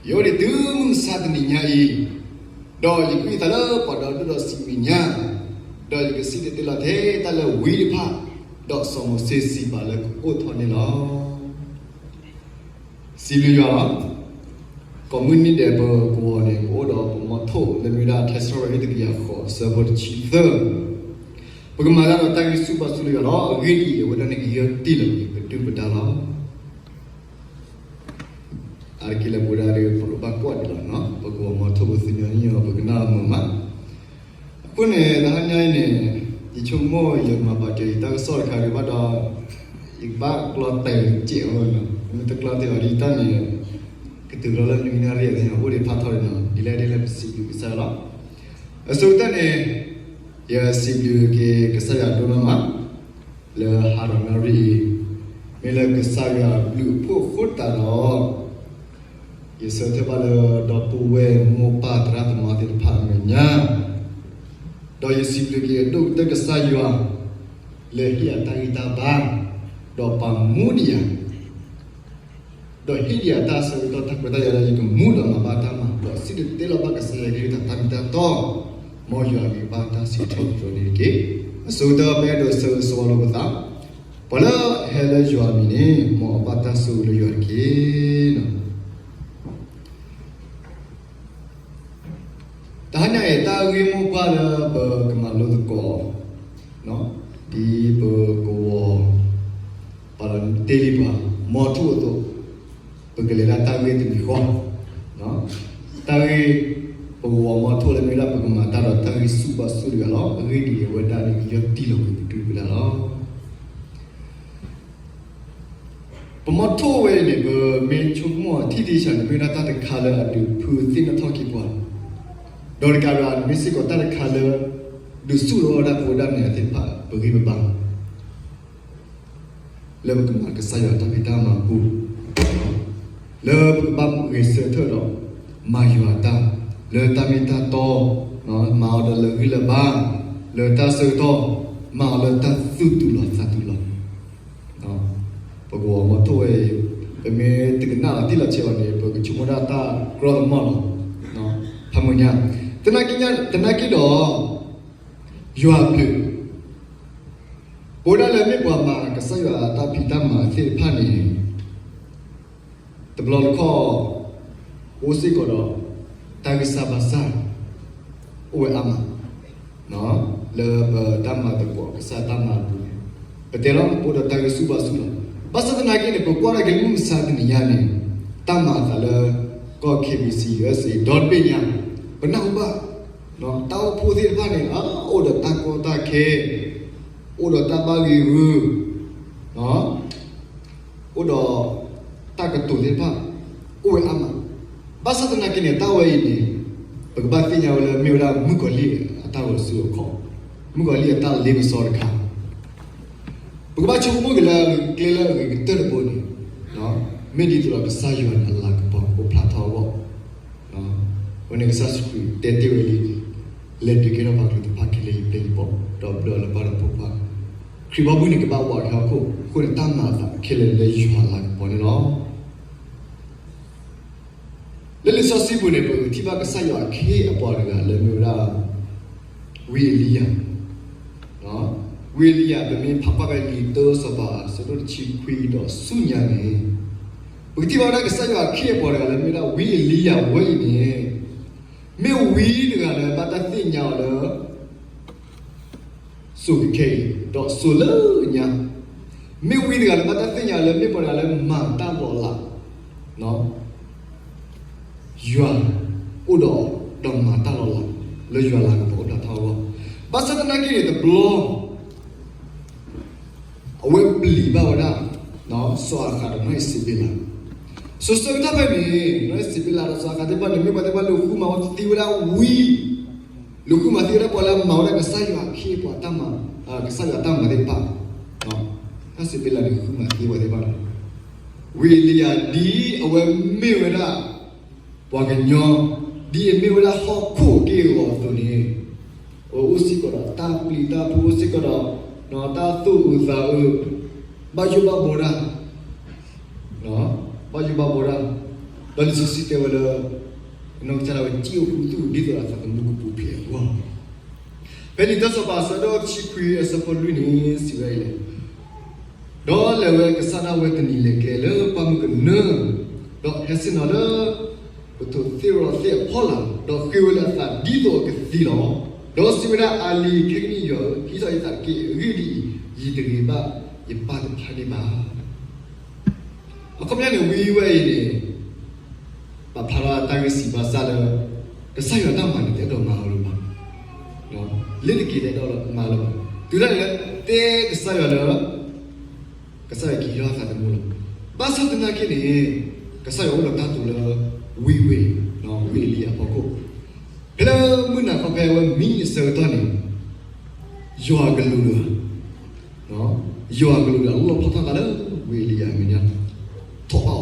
ယအိၣ်ဒံးတုၤမုၢ်မဆါတနံၤညါအံၤ, ဒီးယကွၢ်သးလၢပှၤဒီဒိၣ်ဒီးစံးမဲာ်ညါ, ဒီးယကစံၣ်တဲၤတဲလီၤထဲတၢ်လၢဝံတဖၣ်, ဒီးစီၤမိၤၡ့စံးပာ်လၢကအိၣ်ထီၣ်န့ၣ်လီၤ. စံးဘျုးယွၤလီၤ. ကိးမုၢ်နံၤဒဲးပကဝီၤန့ၣ် ပအိၣ်ဒီးပမီထိၣ်လၢမ့ၢ်ဝဲဒၣ် ထဲစံးထီၣ်ပတြၢၤ တကယၤဃိး အဆၢဖိတဆံသၢ, ပကမၤတၢ်ဒီးတၢ်ဂံၢ်ဆူၣ်ဘါဆူၣ်လၢယွၤလီၤ. အဂ့ၢ်ဒ်အံၤ, အဝဲဒၣ်န့ၣ်ကယဲၢ်တံၢ်လီၤက့ၤပဒုၣ်ပဒါလီၤ. အါတက့ၢ်လၢပဝဲဒၣ်ဒီး ပလိၣ်ဘၣ်ကွၢ်ဒံးလီၤ, ပကဝီၤမီထိၣ်ပသ့ၣ်ညါအီၤ ပကနၣ်မုာ်မး. အဃိန့ၣ် တဟါညါအံၤန့ၣ် ယဆိကမိၣ်ယမၤပာ်စၢၤယတၢ်ကစီၣ်တခါဒံးဘၣ်ဒီး ယကဘၣ်ကျီတဲာ်စဲးအီၤလီၤ. မ့ၢ်တကျီတဲာ်အီၤဒ်တၢ်န့ၣ် ကတုၤလီၤလၢနွံနၣ်ရံၣ်အသ့ၣ်ညါ အိၣ်ဒံးဖးထီဒံးလီၤ. ဒ်လဲၣ်ဒ်လဲၣ် ပစံးဘျုးကစၢ်ယွၤလီၤ. အဆိကတၢၢ်န့ၣ် ယစံးဘျုးက့ၤကစၢ်ယွၤဒိၣ်မးမး လၢဟါဒီးနၣ်ရံၣ်အံၤ, မ့ၢ်လၢကစၢ်ယွၤဘျုးအဖှိၣ်အဃိသတးဒီး ယဆၢထၢၣ်ဘၣ်လၢဒီပုၢ်ဝဲၢ်မိၢ်ပၢ်သရၣ်သမါသ့ၣ်တဖၣ်အမဲာ်ညါ, ဒီးယစံးဘျုးက့ၤအဒိၣ်ကတၢၢ်ကစၢ်ယွၤ လၢဟ့ၣ်အတၢ်ဂံၢ်တၢ်ဘါ, ဒီးပာ်မူဒံးယၤ ဒီးဟ့ၣ်ဒံးယၤတၢ်ဆၢကတီၢ်တၢ်ခွဲးတၢ်ယာ်လၢယကမူဒီးမၤဘၣ်တၢ်မၤ ဒီးစံၣ်တဲၤတဲလီၤဘၣ်ကစၢ်ယွၤကလုၢ်ကထါတၢ်မ့ၢ်တၢ်တီ, မ်ယွၤအဂ့ၤကဘၣ်တၢ်စံးထီၣ်ပတြၢၤန့ၣ်တက့ၢ်. အဆိကတၢၢ်ပအဲၣ်ဒိးဆၢဂ့ၤဆၢဝါလိာ်ပသး, ပှၤလၢအဟဲလၢယွၤအမံၤန့ၣ် မ်အဘၣ်တၢ်ဆိၣ်ဂ့ၤလၢယွၤတက့ၢ်. တဟါညါအံၤ တၢ်ဂ့ၢ်မိၢ်ပှၢ်လၢပကမၤလိသကိး ဒ်ပကဝီၤ ပှၤလၢတ့လံပှၤ မီထိၣ်အသိး, ပကလဲၤဒၣ်တၢ်ဂ့ၢ်တမံၤဃီ, တၢ်ဂ့ၢ် ပကဝီၤမီထိၣ်လၢမ့ၢ်ဒၣ် ပကမၤတၢ်ဒီးတၢ်ဂံၢ်ဆူၣ်ဘါဆူၣ်တဂၤလီၤ. အဂ့ၢ်ဒ်အံၤ, အဝဲဒၣ်န့ၣ် ကယီၢ်တံၢ်လီၤဝဲပဒုၣ်ပဒါလီၤ. ပမီထိၣ်ဝဲအံၤန့ၣ် ပမ့ၢ်ဆိကမိၣ်ထံၣ်သ့ၣ်ဆးန့ၣ် မ့ၢ်ဝဲဒၣ်တၢ်တခါလၢအဒုးဖုးသ့ၣ်နီၣ်ထီၣ်က့ၤပှၤ, ဒီးတကးဒံး မ့ၢ်စ့ၢ်ကီးတၢ်တခါလၢ ဒုးဆူၣ်ထီၣ်ဝဲဒၣ်ပဝဲဒၣ်နဲသ့ၣ်တဖၣ် ပဂံၢ်ပဘါ လၢပကမၤကစၢ်ယွၤတၢ်ဖံးတၢ်မၤအပူၤ, လၢပကဘၣ်ဂဲၤဆၢထၢၣ်ဒီး မၤယွၤတၢ် လၢတၢ်မ့ၢ်တၢ်တီ, မၤအီၤဒီးလၢဂံၢ်လၢဘါ, လၢတၢ်ဆၢကတီၢ်, မၤအီၤလၢတၢ်သူၣ်တူာ်လီၤသးတူာ်လီၤ. ပကဝီၤမီထိၣ်ဝဲအံၤ ပမ့ၢ်တကနၣ်လီၤတံၢ်လီၤဆဲးဘၣ်န့ၣ် ပကဆိကမိၣ်ဒၣ်တၢ်ကြီသမီၣ်လီၤ. ဖးမုၢ်ညါ, သနာ်က့ဒီး ယွၤအဘျုး, ပဝဲဒၣ်လၢမ့ၢ်ပှၤမၤကစၢ်ယွၤတၢ်ဖံးတၢ်မၤသ့ၣ်တဖၣ်န့ၣ် တဘျီတခီၣ် အိၣ်စ့ၢ်ကီးဒီး တၢ်ဂံၢ်စၢ်ဘါစၢ် အိၣ်ဝဲအါမး, လၢပတၢ်မၤသကိးကစၢ်တၢ်မၤအပူၤန့ၣ် ပတဲလီၤ ပအိၣ်ဒီးတၢ်ဂံၢ်ဆူၣ်ဘါဆူၣ်လီၤ. ဘၣ်ဆၣ်သနာ်က့န့ၣ် ပကွၢ်ဒၣ်က့ၤလၢမုၢ်မဆါတနံၤညါန့ၣ် တၢ်မၤအသးလၢ ကီၢ် K B C U S A ဒီတဘ့ၣ်ညါ ပနၢ်ဟူဘၣ် တၢ်အိၣ်ဖှိၣ်သ့ၣ်တဖၣ်န့ၣ် အိၣ်ဒီးတၢ်ကီတၢ်ခဲ, အိၣ်ဒီးတၢ်ဘၣ်ဂ့ၤဂုာ်, အိၣ်ဒီးတၢ်ကတိၤသ့ၣ်တဖၣ် အိၣ်ဝဲအါမး. ဘၣ်ဆၣ်သနာ်က့န့ၣ် တၢ်ဝဲအံၤန့ၣ် ပကဘၣ်သ့ၣ်ညါဝဲလၢ မ့ၢ်ဝဲဒၣ်မုၣ်ကီၤလံၢ်အတၢ်ဂီၤဆူအခီၣ်, မုၣ်ကီၤလံၢ်အတၢ်လ့ပစီတခါ ပကဘၣ်ဆိကမိၣ်က့ၤလၢ ကျဲလၢအဂ့ၤကတၢၢ်တဘိန့ၣ် မ့ၢ်ဒ်သိးဒီးကစၢ်ယွၤန့ၣ် အလၤကပီၤအိၣ်ဖျါထီၣ်အဂီၢ်, အဃိန့ၣ်ကစၢ်ယ့ၣ်ၡူးခရံာ်တဲတ့ၢ်ဝဲလံ, လဲၤဒုးကဲထီၣ်ပှၤကလုာ်တဖၣ်ခဲလၢာ်ယပျဲၢ်ယဘီၣ်, ဒီးဘျၢလၢပှၤဒီးဖိခွါ, ခရံာ်ဘီမုၢ်န့ၣ်ကဘၣ်ဝးက့ၤဟီၣ်ခိၣ်, အဃိန့ၣ်တၢ်မၤအသးခဲလၢာ်လၢယွၤအလၤကပီၤန့ၣ်လီၤ. လၢလံာ်စီဆှံပူၤန့ၣ် ပကထံၣ်ဘၣ်ကစၢ်ယွၤအခ့အပှၤတဂၤလၢမ့ၢ်ဝဲဒၣ် ဝံအ့လံယၤ, ဝံအ့လံယၤ ပမ့ၢ်ဖးကွၢ်ဖဲလံာ်တၢစီၤပၤ အဆၢဒိၣ်တဆံခွံဒီးဆူညါန့ၣ်, ပကထံၣ်ဘၣ်ဝဲဒၣ်ကစၢ်ယွၤအခ့အပှၤတဂၤလၢမ့ၢ်ဝဲဒၣ်ဝံအ့လံယၤဝဲအံၤန့ၣ်, မ့ၢ်ဝံတဂၤလၢဘၣ်တၢ်သ့ၣ်ညါအီၤလၢ စိၤကခဲအံၤ ဒီးစိၤလၢညါ, မ့ၢ်ဝံတဂၤလၢဘၣ်တၢ်သ့ၣ်ညါလၢမ့ၢ်ပှၤတဂၤလၢမၤတၢ်လီၤလး, ယွၤအိၣ်ဒီးအီၤ ဒီးမၤတၢ်လီၤလး လၢယွၤလၤကပီၤအိၣ်ဖျါထီၣ်အဂီၢ်, ဘၣ်ဆၣ်သနာ်က့န့ၣ် တဘျီ အဝဲပျံၤဘၣ်ဝဲဒၣ် စီၤအၤဃးဒီးနီၢ်အံၤစဘ့လး, စိၤဆၢကတီၢ်ဖဲန့ၣ် နီၢ်အံၤစဘ့လးဒီးစီၤအၤဃးသ့ၣ်တဖၣ်န့ၣ် မ့ၢ်ပှၤသ့ၣ်တဖၣ်လၢဃုမၤဝဲသ့ဝဲဒၣ်ဝံ လူၤဃုမၤသ့ဝဲဒၣ်ပှၤလၢအမၤဝဲဒၣ်ကစၢ်ယွၤအခ့အပှၤတၢ်မၤ, ကစၢ်ယွၤတၢ်မၤသ့ၣ်တဖၣ်, တၢ်စံးဘ့ၣ်လၢဒုးဃုမၤသ့ဝဲသ့ၣ်တဖၣ်န့ၣ်, ဝံအ့လံယၤ ဒ်အဝဲမ့ၢ်ဝဲဒၣ် ပှၤကညီ, ဒ်အမ့ၢ်ဝဲဒၣ်ဟီၣ်ခိၣ်အက့ၢ်အဂီၤအသိးန့ၣ်, အအိၣ်စ့ၢ်ကီးဒီးတၢ်ပျံၤတၢ်ဖုး အိၣ်စ့ၢ်ကီးဒီး တၢ်သူၣ်အုးသးအုး, ဘၣ်ယိၣ်ဘၣ်ဘှီတၢ်, ဘၣ်ယိၣ်ဘၣ်ဘှီတၢ် ဒီးလံာ်စီဆှံတဲဝဲလၢ အနီၢ်ကစၢ်ဒၣ်ဝဲစံၣ်အိၣ်ခူသူၣ် ဒ်သိးဒီးအသးသမူကပူၤဖျဲးအဂီၢ်. ဖဲလံာ်တၢစီၤပၤအဆၢဒိၣ်တဆံခွံအဆၢဖိလွံၢ်န့ၣ် စံးဝဲဒ်လဲၣ်, ဒီးလဲၤဝဲကစၢ်ဒၣ်ဝဲတနံၤလဲၤကျဲလၢပှၢ်မုၢ်ကနၢ, ဒီးဟဲဆ့ၣ်နီၤလၢ ပထိးသ့ၣ်ရီသ့ၣ်အဖီလာ်, ဒီးဃ့ဝဲလၢအသးဒ်သိးအကသံလီၤ. ဒီးစံးဝဲဒၣ်, အလံၤခဲကနံၣ်အံၤ, ယဟံးထီၣ်ယသးတက့ၢ်. အဂ့ၢ်ဒ်အံၤ, ယတဂ့ၤဘၣ်ယပၢ်တဖၣ်န့ၣ်ဘၣ်. အခီပညီန့ၣ် ဝံဝဲအံၤန့ၣ် ပာ်ဖျါထီၣ်တၢ်ဂ့ၢ်စံးဘၣ်စၢ်လၢ ကစၢ်ယွၤတၢ်မၤန့ၣ် တအဲၣ်ဒိးမၤအီၤလၢၤဘၣ်, လ့ၤတက့ၤတအဲၣ်ဒိးမၤလၢၤဘၣ်. တုၤဒၣ်လဲာ်လၢ တဲကစၢ်ယွၤလၢ ကစၢ်ယွၤကဟံးထီၣ်သးသမူလီၤ. ဘၣ်ဆၣ်သနာ်က့န့ၣ် ကစၢ်ယွၤအိၣ်ဒီးတၢ်တိာ်လၢ ဝံဝဲ ဝံအ့လံယၤအဖီခိၣ်, ဖဲလၢမုၢ်နၤခီဖဲအဝဲမံအဆၢကတီၢ်န့ၣ် ယွၤကလူးဒီး ယွၤကလူးဒီးအလီၣ်ဖျါထီၣ်သးလၢ ဝံအ့လံယၤအမဲာ်ညါ,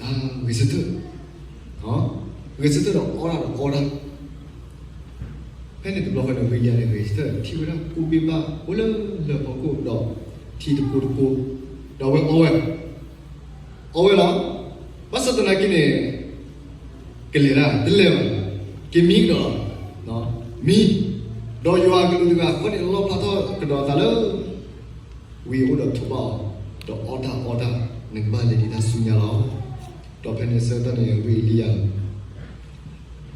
ထိးဘၣ်အီၤ, ဂဲၤဆၢထၢၣ်, ဂဲၤဆၢထၢၣ်ဒီးအီၣ်တၢ်ဒီးအီတၢ်. ဖဲန့ၣ်တဘျီဃီန့ၣ် ဝံအ့လံယၤန့ၣ် ဂဲၤဆၢထၢၣ် ထံၣ်ဝဲဒၣ်ကိၣ်ဘ့ၣ်ဘၣ်အိၣ်လၢလၢၢ်ဖီခိၣ်ဒီး ထံတကိတကိ, ဒီးအဝဲအီဝဲ အီဝဲလီၤ. ဘၣ်ဆၣ်သနာ်က့န့ၣ် ကလဲၤတၢ်တလဲၤဘၣ်, ကမံကဒီး မံ, ဒီးယွၤကလူးတဂၤဃီန့ၣ် လီၣ်ဖျါထီၣ်ကဒီးသးလၢ ဝံအိၣ်ဒီးထိးဘၣ်အီၤ, ဒီးအီၣ်တၢ်အီတၢ်, နကဘၣ်လဲၤဒံးတၢ်ဆူညါလီၤ. ဒီးဖဲန့ၣ်အဆၢကတီၢ်န့ၣ် ဝံအ့လံယၤ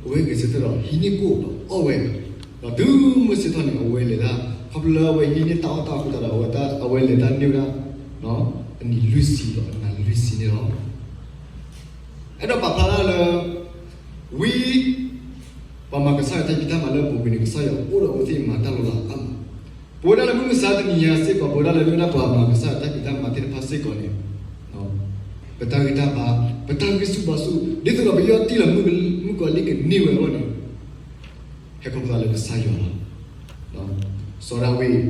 အဝဲဂဲၤဆၢထၢၣ်ဒီးဟံးန့ၢ်ကိၣ်ဒီးအီၣ်ဝဲ, ဒီးတုၤမုၢ်ဆ့ၣ်ထီၣ်န့ၣ် အဝဲလဲၤတၢ်, ခီဖျိလၢအဝဲဟံးန့ၢ်တၢ်အီၣ်တၢ်အီအဃိသတးဒီး အဝဲလဲၤတၢ်န့ၢ်ဝဲဒၣ် အနံၤလွံၢ်ဆံဒီးအနၤလွံၢ်ဆံန့ၣ်လီၤ. အဲၣ်ဒိးပာ်ဖျါဒၣ်လၢ ဝံ ပှၤမၤကစၢ်ယွၤတၢ်ဖံးတၢ်မၤလၢအပူၤကွံာ်န့ၣ် ကစၢ်ယွၤအိၣ်ဒီးအဝဲသ့ၣ်မၤတၢ်လီၤလးအါမး, ပဝဲဒၣ်လၢမုၢ်မဆါတနံၤညါစ့ၢ်ကီး ပဝဲဒၣ်လၢမ့ၢ်ဝဲဒၣ်ပှၤမၤကစၢ်ယွၤတၢ်ဖံးတၢ်မၤသ့ၣ်တဖၣ်စ့ၢ်ကီးန့ၣ် ပတၢ်ဂံၢ်တၢ်ဘါ, ပတၢ်ဂံၢ်ဆူၣ်ဘါဆူၣ် ဒ်သိးဒီးပယီၢ်တံၢ်လီၤမုၣ်ကီၤလံၢ်ကန့ၢ်ဝဲအဂီၢ်န့ၣ် ဟဲခီဖျိလၢကစၢ်ယွၤလီၤ. စီၤဒၤဝံး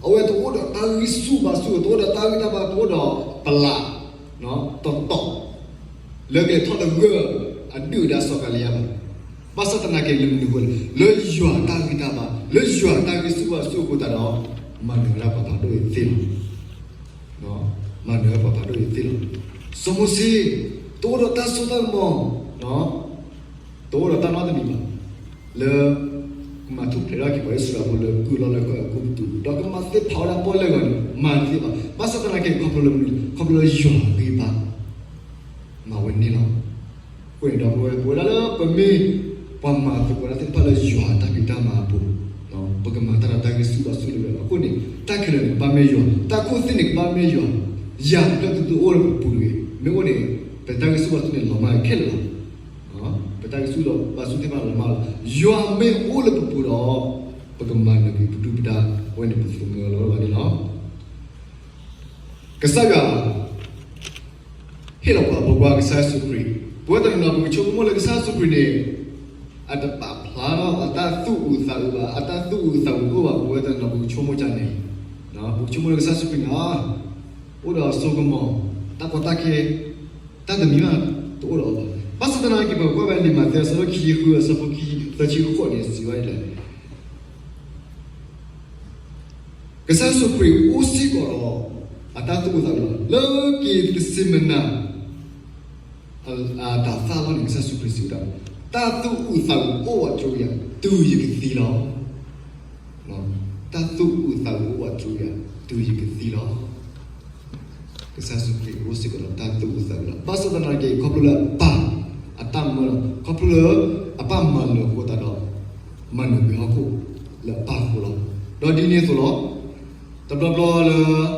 အဝဲတအိၣ်ဒီးတၢ်ဂံၢ်ဆူၣ်ဘါဆူၣ်, တအိၣ်ဒီးတၢ်ဂံၢ်တၢ်ဘါ, တအိၣ်ဒီးပလး တီတီ လၢကလဲၤထီၣ်တဂၢၢ်အဒုၣ်အဒါစီၤကၤလံယါဘၣ်. ဘၣ်ဆၣ်သနာ်က့ လၢမနုၤအဃိလဲၣ်, လၢယွၤတၢ်ဂံၢ်တၢ်ဘါ, လၢယွၤတၢ်ဂံၢ်ဆူၣ်ဘါဆူၣ်အဃိသတးဒီး မၤနၢၤဝဲဒၣ်ပှၤဖးဒိၣ်အံၤသ့လီၤ. မၤနၢၤဝဲပှၤဖးဒိၣ်အံၤသ့လီၤ. စီၤမိၤၡ့ တအိၣ်ဒီးတၢ်စိတၢ်ကမီၤ, တအိၣ်ဒီးတၢ်နီတမံၤဘၣ် လၢ ကမၤထူၣ်ဖျဲးထီၣ်က့ၤပှၤအံၣ်စရ့လးဖိလၢကုၢ်လီၢ်လၢကီၢ်အဲၤကူပတူး, ဒီးကမၤသ့ၣ်ဖးဝဲဒၣ်ပီၣ်လဲၣ်ဂီၤန့ၣ် မၤတသ့ဘၣ်. ဘၣ်ဆၣ်သနာ်က့ ခီဖျိလၢမနုၤလဲၣ်, ခီဖျိလၢယွၤအဂံၢ်ဘါ မၤဝဲန့ၣ်လီၤ. အဃိန့ၣ်ဒီပုၢ်ဝဲၢ် ပဝဲဒၣ်လၢပမ့ၢ် ပှၤမၤသကိးတၢ်သ့ၣ်တဖၣ်လၢယွၤတၢ်ဖံးတၢ်မၤအပူၤ, ပကမၤတၢ်ဒီးတၢ်ဂံၢ်ဆူၣ်ဘါဆူၣ်လၢၤလၢၤ. အဃိန့ၣ် တၢ်ခဲလၢာ်န့ၣ် ကဘၣ်မ့ၢ်ယွၤ, တၢ်ခိၣ်သ့ၣ်န့ၣ် ကဘၣ်မ့ၢ်ယွၤ, ယၤတဖျၢၣ်သုသုအိၣ်လၢပပူၤတဂ့ၤ. မ့ၢ်အိၣ်န့ၣ် ပတၢ်ဂံၢ်ဆူၣ်ဘါဆူၣ်န့ၣ်လီၤမၢ်ခဲလၢာ်လီၤ. ပတၢ်ဂံၢ်ဆူၣ်ဘါဆူၣ်သ့ၣ်တဖၣ်လီၤမၢ်လီၤ. ယွၤမ့ၢ်အိၣ်လၢပပူၤဒီး ပကမၤနၢၤက့ၤပဒုၣ်ပဒါ, အဝဲန့ၣ်ပသဂၢၢ်လီၤဘၣ်န့ၣ်လီၤ. ကစၢ်ယွၤ ဟ့ၣ်လီၤပှၤအဖိခွါကစၢ်ယ့ၣ်ၡူးခရံာ်, ပဝဲတနီၤနီၤ ပကဆိကမိၣ်လၢကစၢ်ယ့ၣ်ၡူးခရံာ်န့ၣ် အတပာ်ဖျါထီၣ်အတၢ်သူၣ်အုးသးအုးဘၣ်, အတၢ်သူၣ်အုးသးအုးတအိၣ်ဘၣ်. ပဝဲတနီၤနီၤ ပကဆိကမိၣ်ဒ်န့ၣ်, ပကဆိကမိၣ်လၢကစၢ်ယ့ၣ်ၡူးခရံာ်န့ၣ် အိၣ်ဒီးစိကမီၤ, တၢ်ကီတၢ်ခဲ, တၢ်တမံၤမး တအိၣ်ဒီးအီၤဘၣ်. ဘၣ်ဆၣ်သနာ်က့ ပကွၢ်ဖဲလံာ်မးသဲအဆၢဒိၣ်ခံဆံဃု အဆၢဖိခံဆံသၢဆံဃိးန့ၣ် စံးဝဲဒ်လဲၣ် ကစၢ်ယ့ၣ်ၡူးခရံာ်အိၣ်စ့ၢ်ကီးဒီး အတၢ်သူၣ်အုးသးအုးလီၤ. လၢက့းသစ့မနၤ အတၤသၣ်လီၢ်န့ၣ် ကစၢ်ယ့ၣ်ၡူးခရံာ်စံးဝဲဒၣ်, တၢ်သူၣ်အုးသးအုးအိၣ်ဝးတြူယၤ တုၤယကသံလီၤ. တၢ်သူၣ်အုးသးအုးအိၣ်ဝးတြူယၤ တုၤယကသံလီၤ. ကစၢ်ယ့ၣ်ၡူးခရံာ်အိၣ်စ့ၢ်ကီးဒီးတၢ်သူၣ်အုးသးအုးလီၤ. ဘၣ်ဆၣ်သနာ်က့ ခီဖျိလၢအပၢ်အတၢ်မၢလီၤ. ခီဖျိလၢအပၢ်မၤနၢၤအဃိသတးဒီး မၤနၢၤကွံာ်ဟီၣ်ခိၣ်လၢအပၢ်အဃိလီၤ. ဒီးဒ်န့ၣ်အသိးလီၤ. တဘျီဘျီလၢ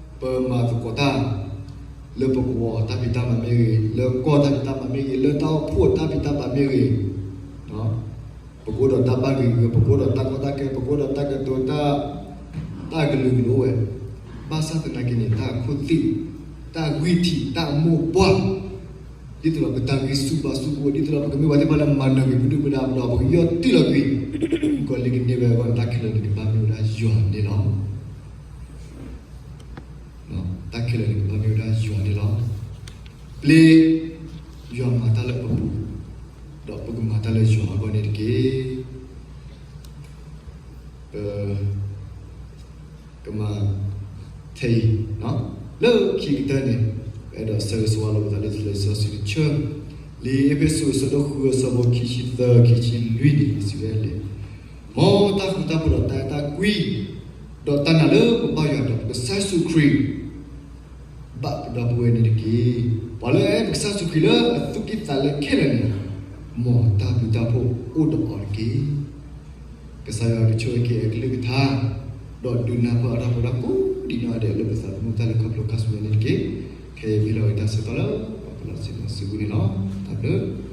ပမၤသကိးတၢ် လၢပကဝီၤတၢ်ဖံးတၢ်မၤမ့ၢ်ဂ့ၤ, လၢကီၢ်တၢ်ဖံးတၢ်မၤမ့ၢ်ဂ့ၤ, လၢတၢ်အိၣ်ဖှိၣ်တၢ်ဖံးတၢ်မၤမ့ၢ်ဂ့ၤ, ပကအိၣ်ဒီးတၢ်ဘၣ်ဂ့ၤဂ့ၤ, ပကအိၣ်ဒီးတၢ်ကီတၢ်ခဲ, ပကအိၣ်ဒီးတၢ်ကတိၤ, တၢ်ကလုာ်ကလုာ်အိၣ်ဝဲ, ဘၣ်ဆၣ်သနာ်က့န့ၣ် တၢ်အခိၣ်သ့ၣ်, တၢ်ဂံၢ်ထံး, တၢ်အမိၢ်ပှၢ်, ဒ်သိးဒီးပတၢ်ဂံၢ်ဆူၣ်ဘါဆူၣ်အိၣ်, ဒ်သိးဒီးပကမ့ၢ်ပှၤသ့ၣ်တဖၣ်လၢမၤနၢၤက့ၤပဒုၣ်ပဒါဒီး ပကယီၢ်တံၢ်လီၤကွံာ် မုၣ်ကီၤလံၢ်ကန့ၢ်ဝဲအဂီၢ်န့ၣ် တၢ်ခဲလၢာ်န့ၣ် ကဘၣ်မ့ၢ်ဝဲဒၣ်ယွၤန့ၣ်လီၤ. တၢ်ခဲလၢာ်န့ၣ် ကဘၣ်မ့ၢ်ဝဲဒၣ်ယွၤန့ၣ်လီၤ. ပျ့ၤ ယွၤမၤတၢ်လၢပပူၤ, ဒီးပကမၤတၢ်လၢယွၤအဂီၢ်န့ၣ်တက့ၢ်. ပ ကမၤထဲအံၤ, လၢခံကတၢၢ်န့ၣ် ပအဲၣ်ဒိးဆၢဂ့ၤဆၢဝါလိာ်ပသးလၢလံာ်စီဆှံတဆၢ, လံာ်အ့းဖ့းစူးအဆၢဒိၣ်ဃုအဆၢဖိခံဆံသၢ ခံဆံလွံၢ်န့ၣ် စံးဝဲဒၣ်, မ်တၢ်ဃူတၢ်ဖိးဒီးတၢ်အဲၣ်တၢ်ကွံ ဒီးတၢ်နာ်လၢပဘၣ်ယွၤဒီးပကစၢ်ယ့ၣ်ၡူးခရံာ် ဘၣ်ပဒီပုၢ်ဝဲၢ်န့ၣ်တက့ၢ်. ပှၤလၢအအဲၣ်ပကစၢ်ယ့ၣ်ၡူးခရံာ်လၢအသူၣ်ကံၢ်သးလဲခဲလၢာ်န့ၣ်, မ်တၢ်ဘျုးတၢ်ဖှိၣ်အိၣ်ဒီးအီၤတက့ၢ်. ကစၢ်ယွၤကဆိၣ်ဂ့ၤက့ၤအကလုၢ်ကထါ, ဒီးဒုးနၢ်ပၢၢ်အတၢ်ဖိတၢ်ကိးဒံးနီၢ်ဂၤဒဲးလၢပသးသမူတၢ်လဲၤခီဖျိခါဆူညါန့ၣ်တက့ၢ်. ခဲအံၤမ့ၢ်လီၤဝဲတၢ်ဆၢကတီၢ်လၢ ပှၤပလီၢ်ဆ့ၣ်နီၤစုပူၤန့ၣ်လီၤ. တၢ်ဘျုး